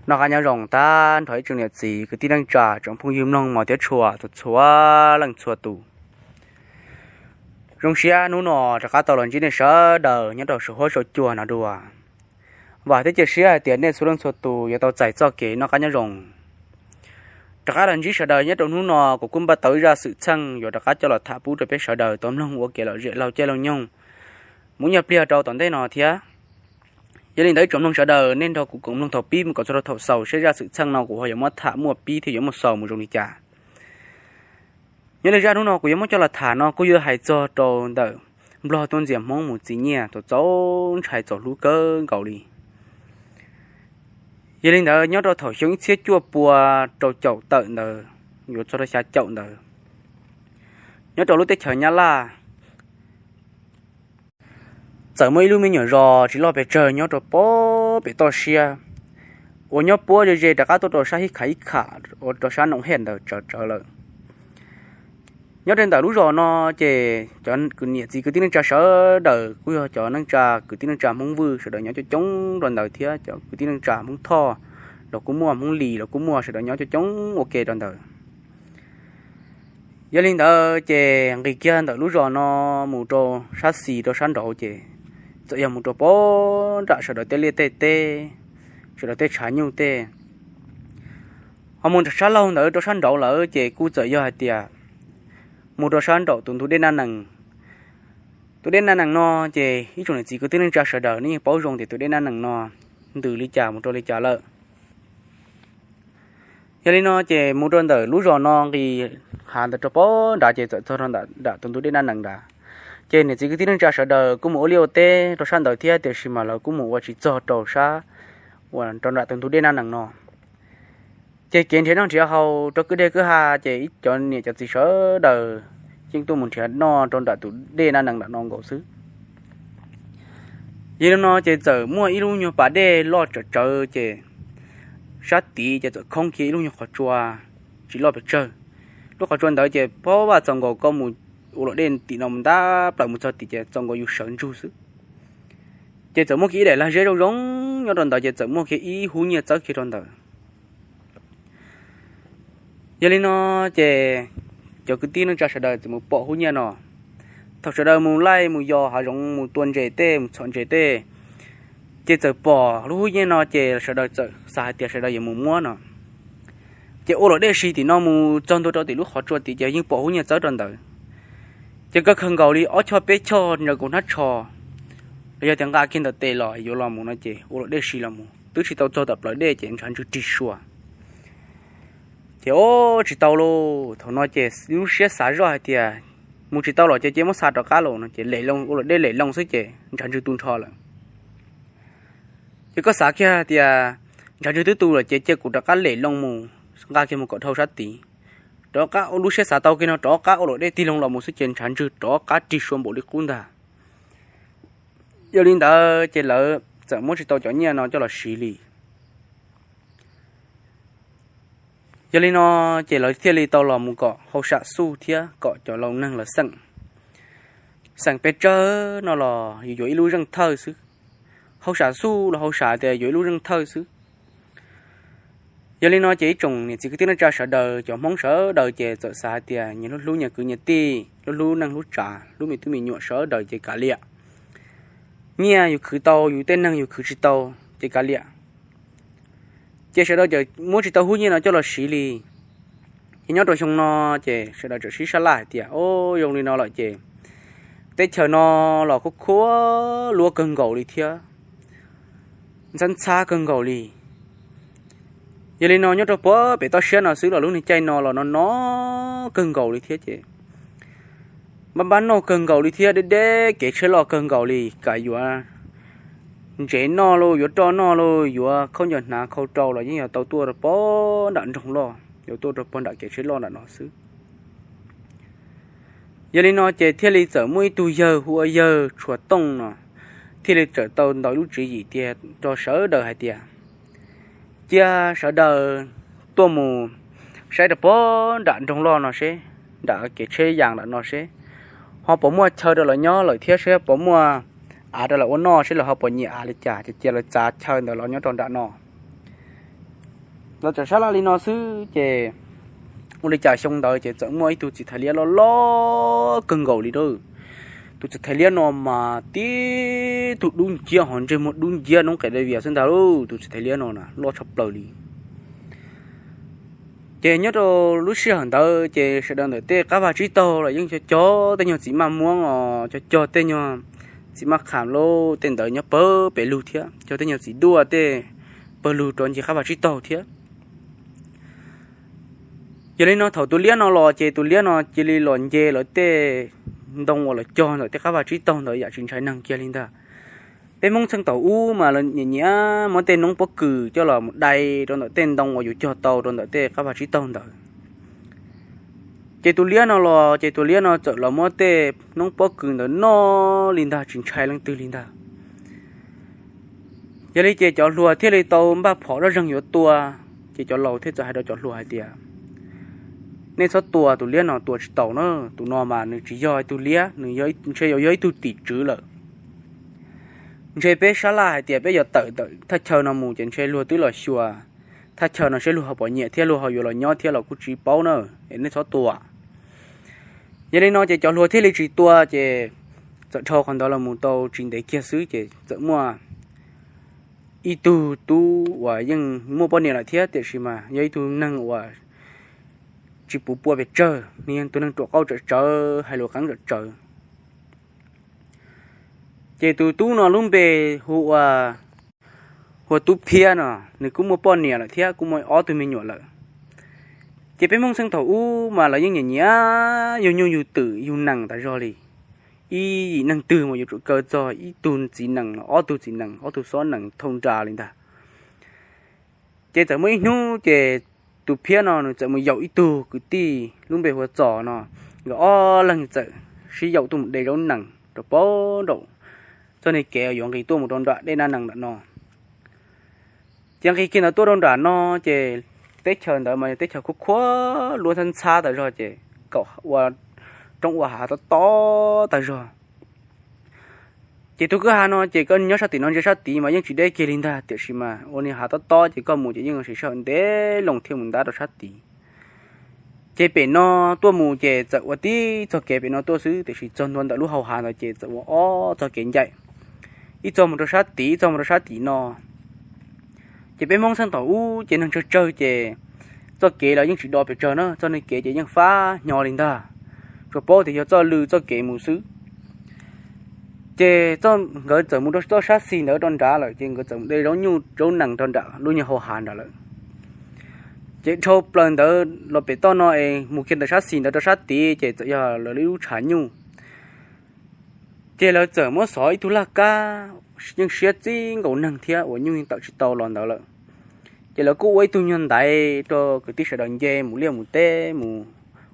Noj qab nyob zoo tag nrho ib tsoom niam txiv kwv tij neej tsa tsoom phooj ywg mloog mos thiab tshua txhua txhua leej txhua tus. Zoo siab hnub no rov qab tau los ntsib nej sawv daws nyob rau saum huab saum cua no dua. Vam thiab cia siab hais tias nej txhua leej txhua tus yuav tau txais txoj kev noj qab nyob zoo. Rov qab los ntsib sawv daws nyob rau hnub no, kuv kuj npaj tau ib zaj xwm txheej yuav rov qab coj los tham pub rau peb sawv daws tau mloog ua kev lom zem laug caij laug nyoog mus ib nyuag pliag rau tom ntej no thiab. Yog li ntawd ib tsoom mloog sawv daws, nej nrog kuv koom mloog thaum pib mus kom txog rau thaum xaus seb zaj xwm txheej no kuv ho yuav muab tham muaj pib thiab yuav muaj xaus mus zoo li cas. Nyob li zaj hnub no kuv yuav muab coj los tham no kuj yuav hais txog rau ntawm Nplog tuaj ntxias Hmoob mus txi nyiaj txaus txaus ntshai txaus hlub kawg nkaus li. Yog li ntawd nyob rau thaum xyoo ib txhiab cuaj pua rau caum tawm ntawd, yuav txog rau xya caum ntawd, nyob rau lub teb chaws Nyab Laj, txawm muaj ib lub me nyuam zos tsis loj pes tsawg nyob rau pem toj siab, uas nyob puab ze ze rov qab tuaj rau sab Hib Kham Hib Kham ua rau sab Noo Hej ntawd tsawv tsawv lawm. Nyob rau ntawm lub zos no ces cov niam txiv kwv tij neej tsa sawv daws kuj yog cov neej tsa kwv tij neej tsa Hmoob Vwj sawv daws nyob coob coob rau ntawd thiab cov kwv tij neej tsa Hmoob Thoj los kuj muaj, Hmoob Lis los kuj muaj, sawv daws nyob coob coob ua ke rau ntawd. Yog li ntawd ces nqis kiag ntawm lub zos no mus rau sab xis rau sab nraud ces txawm yog mus rau pem nram sawv daws tej liaj tej teb, sawv daws tej tshav nyuj tej. Ho mus nram sab laug ntawd rau sab nraud lawm ces kuj txawm yog hais tias mus rau sab nraum tus ntug dej Naj Nees. Tus dej Naj Nees no ces ib tsoom niam txiv kwv tij neej tsa sawv daws nej yeej paub zoo tias tus dej Naj Nees no ntws li cas mus rau li cas lawm. Yog li no ces mus rau ntawm lub zos no nqis hav ntawd rau pem nrad ces txawm txog rau nram tus ntug dej Naj Nees nrad. Ces niam txiv kwv tij neej tsa sawv daws kuj mus ua liaj ua teb rau sab ntawd thiab, tiam sis mas lawv kuj mus ua tsis txog rau sab uas rau nram tus ntug dej Naj Nees no. Ces kev nrhiav noj nrhiav haus rau kwj deg kwj ha ces ib cov niam cov txiv sawv daws yeej tuaj mus nrhiav noj rau nram tus dej Naj Nees nram no nkaus xwb. Yog li no ces txawm muaj ib lub nyuag pas dej loj tsawv tsawv ces sab tid ces txawm khoob kiag ib lub nyuag qhov tsua tsis loj pes tsawg. Lub qhov tsua ntawd ces pab vaj txaus nkaus koj mus ua luam dej tim no mus ntab plaws mus txog tim ces txaus nkaus yus sawv ntsug xwb. Ces txawm muaj kiag ib daim lag zeb zoo zoo nyob rau ntawd ces txawm muaj kiag ib hub nyiaj txawb kiag rau ntawd. Yog li no ces cov kwv tij neej tsa sawv daws txawm mus pom hub nyiaj no. Thaum sawv daws mus laij mus yos hav zoov mus tua ntses tej mus txhom ntses tej, ces txawm pom lub hub nyiaj no ces sawv daws txawm xav hais tias sawv daws yuav mus muab no. Ces ua luam dej si tim no mus txog ntua rau tim lub qhov tsua tid ces yeej pom hub nyiaj txawb rau ntawd. Ces kawg kawg nkaus li ob choj peb choj ntsaws kaus hnab tsho los yog tias nqa kiag ntawm tes los yuav los mus no ces ua luam dej si los mus twb tsis tau txog tom plawv dej ces ntshav ntswg rig sua. Ces o, tsis tau lauj, thaum no ces lub siab xav zoj hais tias mus tsis tau los ces cia muab xa rov qab los no ces lem loo ua luam dej lem loo xwb ces ntshav ntswg tu nrho lawm. Ces koj xav kiag tias ntshav ntswg twb tu lawm ces cia kuv rov qab lem loo mus nqa kiag mus kom dhau sab tid. Rov qab ua lub siab xav tau kiag no rov qab ua luam dej tig loo los mus xwb ces ntshav ntswg rov qab rig sua npaum li qub ntag. Yog li ntawd ces lawv txawm muab tsis tau cov nyiaj no coj los siv li. Yog li no ces lawv thiaj li tau los mus kom hauj sam xuj thiab kom cov laus neeg lawv xeem. Xeem pes tsawg no los yus yuav ib lub zeej thawj xwb, hauj sam xuj los hauj sam tias yuav ib lub zeej thawj xwb. Yog li no ces ib tsoom niam txiv kwv tij neej tsa sawv daws cov Hmoob sawv daws ces txawm xav hais tias nyias hlub hlub nyias kwv nyias tij, hlub hlub neej hlub tsav, hlub me tub me nyuam sawv daws ces kav liam. Nyiaj yus khwv tau, yus tej neeg yus khwv tsis tau ces kav liam. Ces sawv daws txawm muab tsis tau hub nyiaj no coj los siv li. Ces nyob rau xyoo no ces sawv daws txawm sib sab laj hais tias o, zoo li no lawm ces teb chaws no los kuj khuab luab kawg nkaus li thiab, ntxhab ntxhab kawg nkaus li. Yog li no nyob rau puag pem toj siab no xwb los lub niag caij no los no no kawg nkaus li thiab ces npab npab noj kawg nkaus li thiab, deb deb kev tsheb loj kawg nkaus li, kam yuav ntsev noj los yuav roj noj los yuav khaub ncaws hnav khau rau los yeej yog tau tuaj rau puag nram nroog loj, yuav tuaj rau puag nram kev tsheb loj nram no xwb. Yog li no ces thiaj li txawm muaj ib tug yawg hu ua yawg Tshuas Tooj no thiaj li txawm tau ntaus lub tswv yim tiag rau sawv daws hais tias cia sawv daws tuaj mus saib rau puag nram nroog loj no seb, nram kev tsheb yas nram no seb ho puas muaj chaw rau lawv nyob lawm thiab seb puas muaj av rau lawv ua noj seb lawv ho puas nyiam av li cas ces cia lawv txav chaw ntawd los nyob rau nram no. Lawv txawm sab laj li no xwb ces ua li cas xyoo ntawd ces txawm muaj ib tug txiv thais liab loj loj kawg nkaus li lauj. Tus txiv thais liab no mas tib tug dub nciab ho ntsej muag dub nciab noob qes dai vias xwb ntag lauj. Tus txiv thais liab no na loj tshaj plaws li. Ces nyob rau lub sij hawm ntawd ces sawv daws ntawm tej qab vaj tsib taug los yeej cog cog tej nyuag txiv maj muab os, cog cog tej nyuag txiv maj qham lauj, tej ntawd nyob pawg pes lug thiab, cog tej nyuag txiv duaj tej pawg lug rov ncig qab vaj tsib taug thiab. Yog li no thaum tus liab no los ces tus liab no cia li los nce lawv tej ntoo uas lawv cog ntawm tej qab vaj tsib taug ntawd yam tsis ntshai neeg kiag li ntag. Peb Hmoob txheej thaum ub mas lawv nyiam nyiam muab tej noob pob kws coj los mus dai rau ntawm tej ntoo uas yus cog tau rau ntawm tej qab vaj tsib taug ntawd. Ces tus liab no los ces tus liab no txawm los muab tej noob pob kws ntawd noj li ntag, tsis ntshai leej twg li ntag. Yog li ces cov hluas thiaj li tau npaj phom zoj zeeg yuav tua. Ces cov laus thiaj txawm hais rau cov hluas hais tias, nej txhob tua tus liab no, tua tsis taus na, tus no mas nws tsis yog ib tug liab, nws ntshe yuav yog ib tug tim tswv lawm. Ntshe peb sab laj hais tias peb yuav tawm ntawm thaj chaw no mus ces ntshe luag twb los xyuas thaj chaw no seb luag ho pom nyiam thiab luag ho yuav los nyob thiab los kuj tsis paub na, es nej txhob tua. Yog li no ces cov hluas thiaj li tsis tua, ces txawm dhau qhov ntawd los mus tau tsis ntev kiag xwb ces txawm muaj ib tug tub uas yeej muaj poj niam lawm thiab tiam sis mas yog ib tug neeg uas tsis puv pua pes tsawg, nws yog tus neeg ruam qauj tsawm tsawv, hais lus qeeb tsawm tsawv. Ces tus tub no lub npe hu ua, hu ua Tub Phiab no, nws kuj muaj poj niam lawm thiab kuj muaj ob tug me nyuam lawm. Ces peb Hmoob txheej thaum ub mas lawv yeej nyiam nyiam yug nyuj yug twm yug nees tas zog li. Ib yim neeg twg mas yuav tsum kaw txog ib tug txiv nees los ob tug txiv nees, ob tug xob nees thauj nra li ntag. Ces txawm muaj ib hnub ces tus Phiab no nws txawm mus yaum ib tug kwv tij lub npe hu ua Txos no, nkawd ob leeg txawm sib yaum tuaj mus de zaub nees rau pem nraum txoj niag kev uas yuav nqis tuaj mus rau nram dej Nab Nees nram no. Ces nqis kiag ntawd tuaj rau nram no, ces teb chaws ntawd mas yog teb chaws khuab khuab luab ntxhab ntxhab tas zog, ces kaum ua roob ua hav tob tob tas zog. Ces tus kwj ha no ces koj nyob sab tim no ntsia sab tid mas yeej tsis deb kiag li ntag, tiam sis mas ua niag hav tob tob ces koj mus ces yeej siv sij hawm ntev loo thiaj mus ntab rau sab tid. Ces pem no tuaj mus ces txawm ua tib txoj kev pem no tuaj xwb, tiam sis txog ntua ntawm lub hau hav ntawd ces txawm ua ob txoj kev ncaim, ib txoj mus rau sab tid, ib txoj mus rau sab tim no. Ces peb Hmoob txheej thaum ub ces neeg tsawg tsawg ces txoj kev los yeej tsis do pes tsawg na, txoj niag kev ces yeej fab hnyo li ntag, tsuas paub tias yog txoj lw txoj kev mus xwb. Ces nkawd txawm mus rau txoj sab xis ntawd rau nrad lawm, ces nkawd txawm mus de zaub nyuj zaub nees rau nram lub nyuag hau hav nrad lawm. Ces dhau plaws ntawd los pem toj no es mus kiag ntawm sab xis ntawd rau sab tid ces txawm yog lawv ib lub tshav nyuj. Ces lawv txawm muab xov ib tug laj kab yeej siab txij nkaus neeg thiab uas nyuj yeej tawm tsis tau los ntawd lawm. Ces lawv kuj ua ib tug nyuag ntaiv rau kwv tij sawv daws nce mus liaj mus teb mus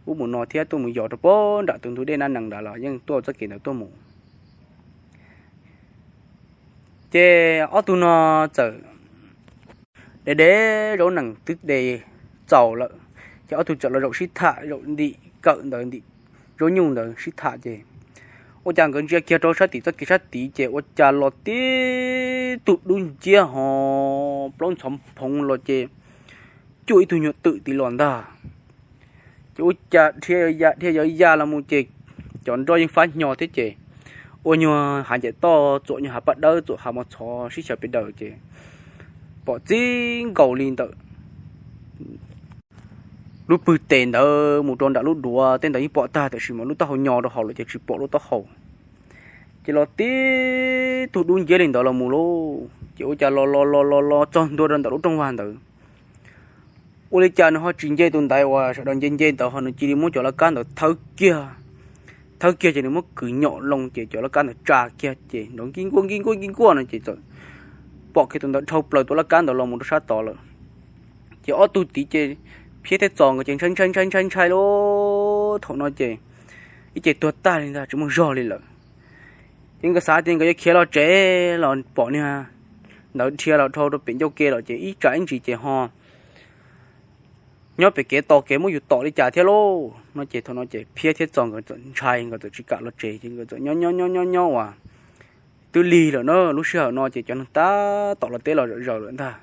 ub mus no thiab tuaj mus yos rau pem nram tus ntug dej Nab Nees nrad los yeej tuaj txoj kev ntawd tuaj mus. Ces ob tug no txawm de de zaub nees twb de txaus lawm, ces ob tug txawm los zaum sib tham zaum ntim kawm ntawd ntim zaub nyuj ntawd sib tham ces ua cas nkawd ntsia kiag rau sab tim txoj kev sab tid ces ua cas los tib tug dub nciab ho plaub ntxhov phoov los ces cuaj ib tug nyuag twm tid los ntag. Ces ua cas dhia ya dhia ya ya los mus ces cov nroj yeej fab hnyo thiab ces ua nyuag hav ncaim toj txuam nyuag hav paj dawb txuam hav mos txhov sib xyaw pes daws ces pom txij nkaus li ntawm lub pwg tes ntawd mus rau nram lub duav tej ntawd yeej pom tag, tiam sis mas lub taub hau nyo rau hauv lawm ces tsis pom lub taub hau. Ces los tib tug dub nciab li ntawd los mus lauj, ces ua cas los los los los los txog ntua rau ntawm lub rooj vag ntawd. Ua li cas nws ho tsis nce tus ntaiv uas sawv daws nce nce ntawd ho nws cia li muab cov laj kab ntawd thawb kiag, thawb kiag ces nws muab kwv nyom loo ces cov laj kab ntawd tsa kiag ces nrov nkij nkuaj nkij nkuaj nkij nkuaj no ces txawm pom kiag tus ntawd dhau plaws tus laj kab ntawd los mus rau sab tod lawm. Ces ob tug tid ces Phiab thiab Txos nkawd ces ntshai ntshai ntshai ntshai ntshai lauj, thaum no ces ib ce tuag tag li ntag tsis muaj zog li lawm. Ces nkawd xav tias nkawd yuav khiav los tsev los pom niag ntawd dhia los dhau rau pem ncauj ke lawm ces ib tsam ib ntsis ces ho nyob pem kev tos kev muab yus tom li cas thiab lauj no ces thaum no ces Phiab thiab Txos nkawd txawm ntshai nkawd txawm tsis kam los tsev ces nkawd txawm nyob nyob nyob nyob nyob uas twb lig lawm na, lub sij hawm no ces cov neeg tab tom los teb los zom zaws lawm ntag.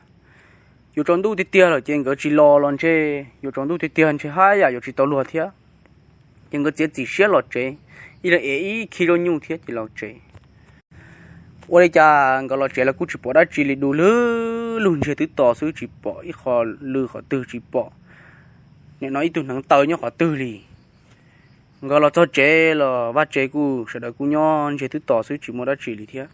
yuav tsaus ntuj tiag tiag lawm ces nkawd tsis los los ntshe yuav tsaus ntuj tiag tiag ntshe haj yam yuav tsis tau luag thiab. Ces nkawd txiav txim siab los tsev, ib leeg ev ib khib zaub nyuj thiab ces los tsev. Ua li cas nkawd los tsev los kuj tsis pom dab tsi li, du lug lug ntsiag twb to xwb, tsis pom ib qho lw qhov twg, tsis pom nim no ib tug hneev taw nyob qhov twg li. Nkawd los txog tsev los vaj tsev kuj sawv daws kuj nyob ntsiag twb to xwb, tsis muaj dab tsi li thiab.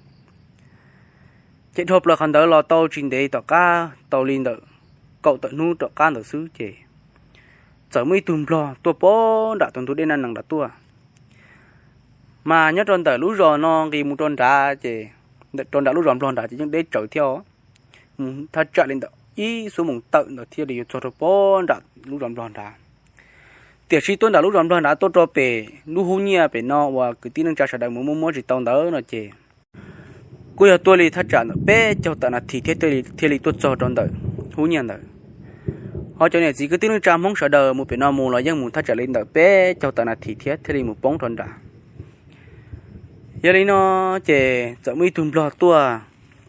Ces dhau plaws qhov ntawd los tau tsis ntev tom qab, tau li ntawm kaum tawm hnub tom qab ntawd xwb ces txawm muaj ib tug nplog tuaj pog nram tus ntug dej Naj Nees nram tuaj. Mas nyob rau ntawm lub zos no nqis mus rau nrad ces, ntawm rau nram lub zos nplog nrad ces yeej deb tsawv thiab os. Mus thaj tsam li ntawm ib xuab moos tawm ntawd thiaj li yuav txog rau pog nram lub zos nplog nrad. Tiam sis tuaj nram lub zos nplog nrad tuaj rau pem lub hub nyiaj pem no uas kwv tij neej tsa sawv daws mus muaj muab tsis tau ntawd no ces kuj yog tuaj li thaj tsam ntawm peb caug tawm nas this thiab thiaj li tuaj txog rau ntawm hub nyiaj ntawd. Ho cov niam txiv kwv tij neej tsa Hmoob sawv daws mus pem no mus los yeej mus thaj tsam li ntawm peb caug tawm nas this thiab thiaj li mus poob rau nrad. Yog li no ces txawm muaj ib tug nplog tuaj.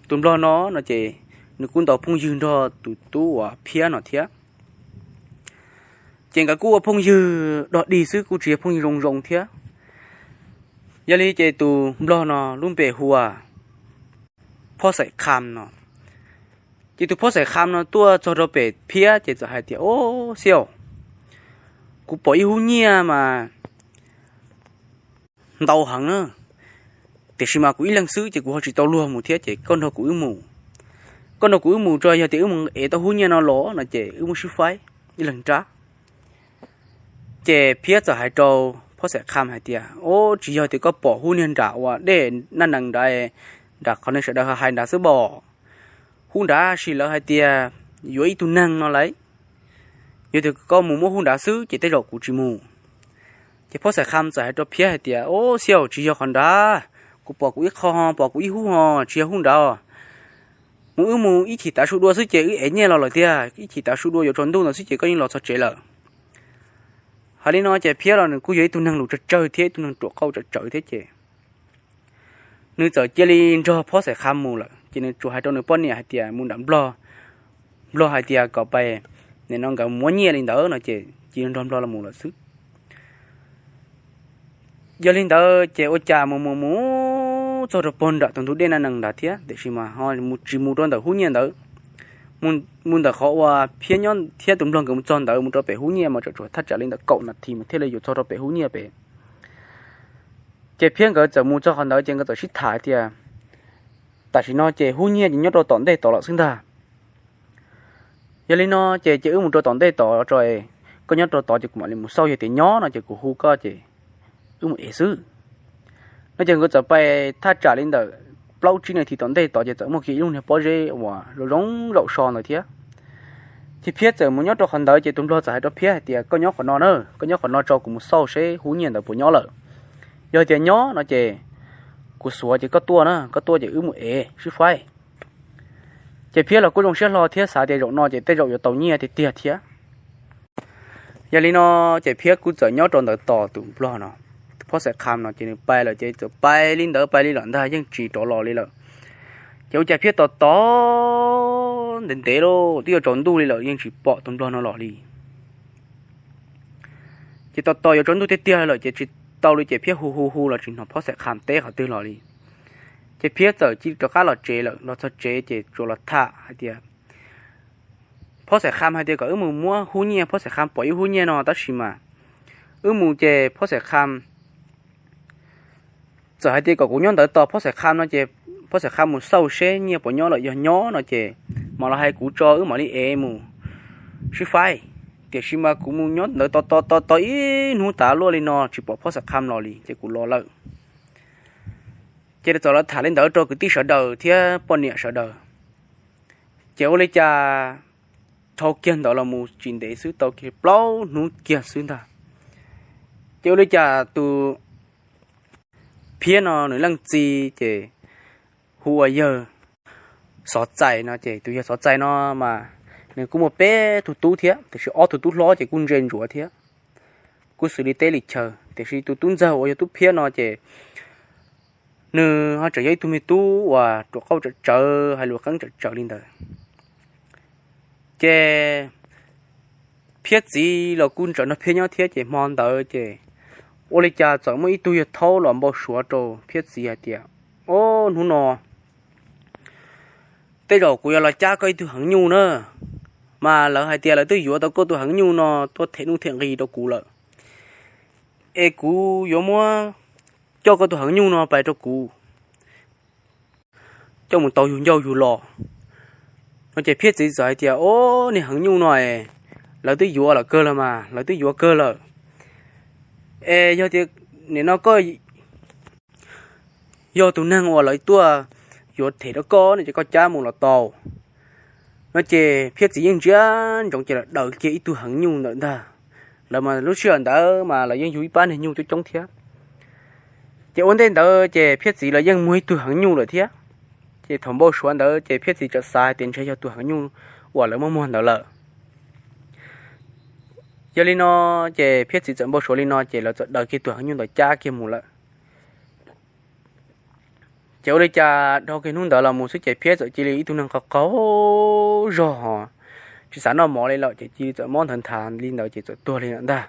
Tus nplog no no ces nws kuj ntaus phooj ywg nrog tus tub uas Phiab no thiab. Ces nkawd kuj ua phooj ywg dog dig xwb, kuj tsis yog phooj ywg zoo zoo thiab. Yog li ces tus nplog no lub npe hu ua Phob Xaim Kham no. Ces tus Phob Xaim Kham no tuaj txog rau pem Phiab ces txawm hais tias, Ob, Xiab, kuv pom ib hub nyiaj mas ntau heev na, tiam sis mas kuv ib leeg xwb ces kuv ho tsis tau luag mus thiab, ces koj nrog kuv wb mus. Koj nrog kuv wb mus tso, yog tias wb mus ev tau hub nyiaj no los no ces wb muab sib faib ib leeg nrab. Ces Phiab txawm hais rau Phob Xaim Kham hais tias, Ob, tsis yog tias koj pom hub nyiaj nram uas dej Naj Nees nrad, nram qhov neeg sawv daws hais nrad xwb pom. Hub nrad sis lawv hais tias yuav ib tug neeg no lauj. Yog tias koj mus muab hub nrad xwb ces tej zaum kuv tsis mus. Ces Phob Xaim Kham txawm hais rau Phiab hais tias, Ob, Xiab, tsis yog qhov nrad, kuv pom kuv ib qho ho, pom kuv ib hub ho, tsis yog hub nrad. Mus wb mus ib chim tav su dua xwb ces wb ev nyiaj los lawm tiag, ib chim tav su dua yuav tsaus ntuj ntawd xwb ces koj yeej los txog tsev lawm. Hais li no ces Phiab los nws kuj yog ib tug neeg lus tsawg tsawg thiab ib tug neeg ruam qauj tsawv tsawv thiab ces nws txawm cia li nrog Phob Xaim Kham mus lawm. Ces nws tsuas hais rau nws poj niam hais tias mus nram nplog, nplog hais tias kom pais, nim no nkawd muab nyiaj li ntawd no ces cia li nrog nplog los mus lawm xwb. Yog li ntawd ces ua cas mus mus mus txog rau pog nram tus ntug dej Naj Nees ntawd thiab, tiam sis mas ho tsis mus rau ntawm hub nyiaj ntawd. Mus ntawm qhov uas Phiab nyob thiab tus nplog nkawd mus txog ntawd mus rau pem hub nyiaj mas tsam tsam thaj tsam li ntawm kaum nas this mas thiaj li yuav txog rau pem hub nyiaj pem. Ces Phiab nkawd txawm mus txog qhov ntawd ces nkawd txawm sib tham tias, tam sim no ces hub nyiaj ces nyob rau tom ntej tod lawm xwb ntag. Yog li no ces ces wb mus rau tom ntej tod tso, koj nyob rau tod ces kuv mam li mus xauj, yog tias nyob no ces kuv hu koj ces wb mus ev xwb. No ces nkawd txawm pais thaj tsam li ntawm plaub tsib nas this tom ntej tod ces txawm muaj kiag ib lub niag pob zeb uas zoo zoo zaum so ntawd thiab. Ces Phiab txawm mus nyob rau qhov ntawd ces tus nplog txawm hais rau Phiab hais tias, koj nyob qhov no na, koj nyob qhov no tso kuv mus xauj seb hub nyiaj ntawd puas nyob lawm. Yog tias nyob no ces kuv xuav ces koj tuaj na, koj tuaj ces wb mus ev sib faib. Ces Phiab los kuj zoo siab hlo thiab xav tias zaum no ces tej zaum yuav tau nyiaj tiag tiag thiab. Yog li no ces Phiab kuj txawm nyob rau ntawd tos tus nplog no, tus Phob Xaim Kham no ces nws pais lawm ces txawm pais li ntawd pais li lawm ntag yeej tsis rov los li lawm. Ces ua cas Phiab tos tos ntev ntev lawm twb yuav tsaus ntuj li lawm yeej tsis pom tus nplog no los li. Ces tos tos yuav tsaus ntuj tiag tiag lawm ces tsis tau li ces Phiab hu hu hu los tsis hnov Phob Xaim Kham teb qhov twg los li. Ces Phiab txawm cia li rov qab los tsev lawm, los txog tsev ces tsuas los tham hais tias, Phob Xaim Kham hais tias kom wb mus muab hub nyiaj, Phob Xaim Kham pom ib hub nyiaj no tab sis mas wb mus ces Phob Xaim Kham txawm hais tias kom kuv nyob ntawd tos Phob Xaim Kham no ces Phob Xaim Kham mus xauj seb nyiaj puas nyob lawm, yog nyob no ces mam los hais kuv tso wb mam li ev mus sib faib. Tiam sis mas kuv mus nyob ntawd tos tos tos tos ib hnub tas luaj li no tsis pom Phob Xaim Kham los li ces kuv los lawm. Ces txawm los tham li ntawd rau kwv tij sawv daws thiab poj niam sawv daws. Ces ua li cas dhau kiag ntawd los mus tsis ntev xwb tau kiag plaub hnub kiag xwb ntag, ces ua li cas tus Phiab no nws leej txiv ces hu ua yawg Xov Txais no ces tus yawg Xov Txais no mas nws kuj muaj peb tug tub thiab tiam sis ob tug tub hlob ces kuj ntse ntsuav thiab, kuj xws li teb li chaw. Tiam sis tus tub ntxawg uas yog tub Phiab no ces nws ho tseem yog ib tug me tub uas ruam qauj tsawv tsawv hais lus qeeb tsawv tsawv li ntawd. Ces Phiab txiv los kuj tseem nrog Phiab nyob thiab, ces hmo ntawd ces ua li cas txawm muaj ib tug yawg thaub los npau suav rau Phiab txiv hais tias, Ob, hnub no tej zaum kuv yuav los cab koj ib tug heev nyuj na, mas lawv hais tias lawv twb yuav tau koj tus heev nyuj no tuaj them nuj them nqi rau kuv lawm, es kuv yuav muab coj koj tus heev nyuj no pais rau kuv coj mus tau yug ncauj yug lo. No ces Phiab txiv txawm hais tias, Ob, niag heev nyuj no es lawv twb yuav lawm kawg los mas, lawv twb yuav kawg lawm, es yog tias nim no koj yog tus neeg uas lawv tuaj yuav them rau koj no ces koj cab mus los tau. No ces Phiab txiv yeej ntsia ntsoov ces lawv daws kiag ib tug heev nyuj ntawm ntag. Lawv mas lub sij hawm ntawd mas lawv yeej yug ib pab niag nyuj coob coob thiab. Ces ua ntej ntawd ces Phiab txiv lawv yeej muag ib tug heev nyuj lawm thiab. Ces thaum npau suav ntawd ces Phiab txiv txawm xav hais tias ntshe yog tus heev nyuj uas lawv muab muag ntawd lawm. Yog li no ces Phiab txiv txawm npau suav li no ces lawv txawm daws kiag tus heev nyuj ntawd cab kiag mus lawm. Ces ua li cas dhau kiag hnub ntawd los mus xwb ces Phiab txawm cia li ib tug neeg qaug qaug zog, tsis xav noj mov li lawm ces cia li txawm mob nthawv nthav li ntawd ces txawm tuag li lawm ntag.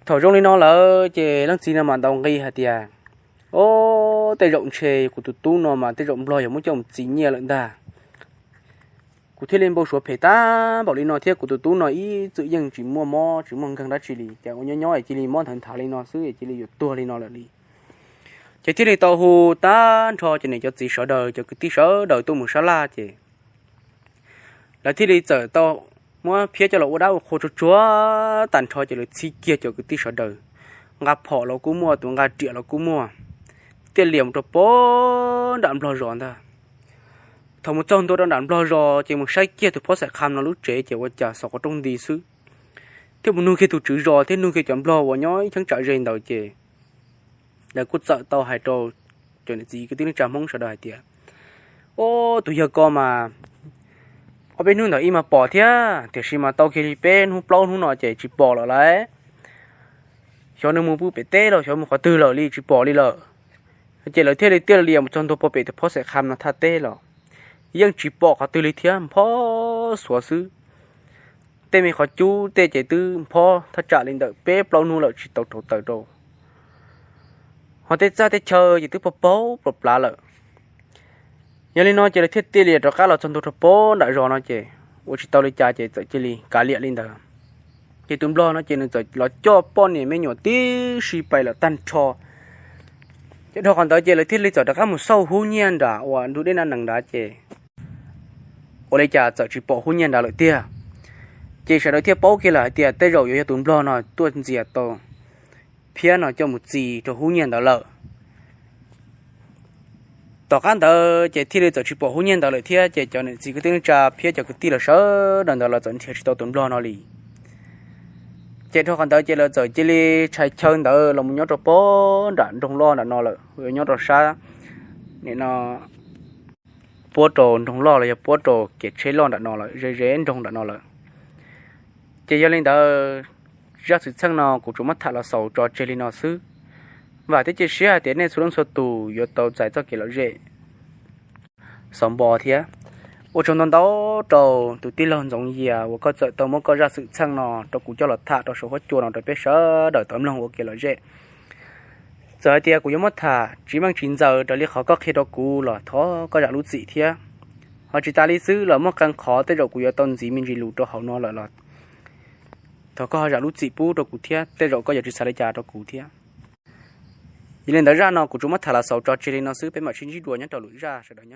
Thaum zoo li no lawm ces leej txiv no mas ntaus nqi hais tias, Ob, tej zaum ntshe kuv tus tub no mas tej zaum nplog yog muab coj mus txi nyiaj lawm ntag. Kuv thiaj li npau suav phem tag npaum li no thiab kuv tus tub no ib txwm yeej tsis muaj mob tsis muaj nkeeg dab tsi li, cas ua nyob nyob es cia li mob nthawv nthav li no xwb es cia li yuav tuag li no lawm li. Ces thiaj li tau hu tag nrho cov niam cov txiv sawv daws cov kwv tij sawv daws tuaj mus sab laj ces lawv thiaj li txawm tau muab Phiab coj los ua dab ua qhua tsuag tsuag tag nrho ces lawv txhib kiag cov kwv tij sawv daws, nqa phom los kuj muaj, tus nqa riam los kuj muaj, tiaj lias mus rau pem nram nplog zos ntag. Thaum mus txog ntua rau nram nplog zos ces mus saib kiag tus phob xaim qha no lub tsev ces ua cas xov qhov rooj nti xwb, thiab mus nug kiag tus tswv zos thiab nug kiag cov nplog uas nyob ib cheeb tsam ze ntawd ces lawv kuj txawm tau hais rau cov niam txiv kwv tij neej tsa Hmoob sawv daws hais tias, Ob, tus yawg ko mas ob peb hnub ntawd ib mas pom thiab, tiam sis mas tau kiag li peb hnub plaub hnub no ces tsis pom lawm lauj. Xyov nws mus pw pem teb los xyov mus qhov twg lawm li tsis pom li lawm. Ces lawv thiaj li tiaj lias mus txog ntua pem tus phob xaim qha no thaj teb los yeej tsis pom qhov twg li thiab, nphob xuav xwb. Tej me qhov cub tej ces twb nphob thaj tsam li ntawm peb plaub hnub lawm tsis tau rauv taws rau, ho tej txaj tej chaw ces twb paug paug plav plav lawm. Yog li no ces lawv thiaj tiaj lias rov qab los txog ntua rau pem nram zos no ces ua tsis tau li cas ces txawm cia li kav liam li ntawd. Ces tus nplog no ces nws txawm los coj poj niam me nyuam tib si pais lawm tag nrho. Ces dhau qhov ntawd ces lawv thiaj li txawm rov qab mus xauj hub nyiaj nram uas ntug dej nab nees nrad ces ua li cas txawm tsis pom hub nyiaj nrad lawm tiag. Ces sawv daws thiaj paub kiag lawm hais tias tej zaum yuav yog tus nplog no tuaj ntxias tau Phiab no coj mus txi rau hub nyiaj ntawd lawm. Tom qab ntawd ces thiaj li txawm tsis pom hub nyiaj ntawd lawm thiab ces cov niam txiv kwv tij neej tsa Phiab cov kwv tij los sawv daws ntawd los txawm nrhiav tsis tau tus nplog no li. Ces dhau qhov ntawd ces lawv txawm cia li tshais chaw ntawd los mus nyob rau pem nram nroog loj nram no lawm, nyob rau sab nim no puab rau nroog loj los yog puab rau kev tsheb loj nram no lawm, ze ze nroog nram no lawm. Ces yog li ntawd, zaj xwm txheej no kuv tsuas muab tham los xaus tso tseg li no xwb. Vam thiab cia siab hais tias nej txhua leej txhua tus yuav tau txais txoj kev lom zem xaus npo thiab. Ua tsaug ntau ntau rau tus tij laug Ntxoov Yias uas koj txawm tau muab koj zaj xwm txheej no rau kuv coj los tham rau saum huab cua no rau peb sawv daws tau mloog ua kev lom zem. Txawm hais tias kuv yuav muab tham tsis meej tsis ntxaws raws li qhov koj qhia rau kuv los thov koj zam lub txim thiab. Ho tsis tas li xwb los muaj qee qhov tej zaum kuv yuav tau ntxiv me ntsis lus rau hauv no lawm los thov koj ho zam lub txim pub rau kuv thiab, tej zaum koj yuav tsis xav li cas rau kuv thiab. Yog li ntawd zaj no kuv tsuas muab tham los xaus tso tseg li no xwb, peb mam sib ntsib dua nyob rau lwm zaj, sawv daws nyob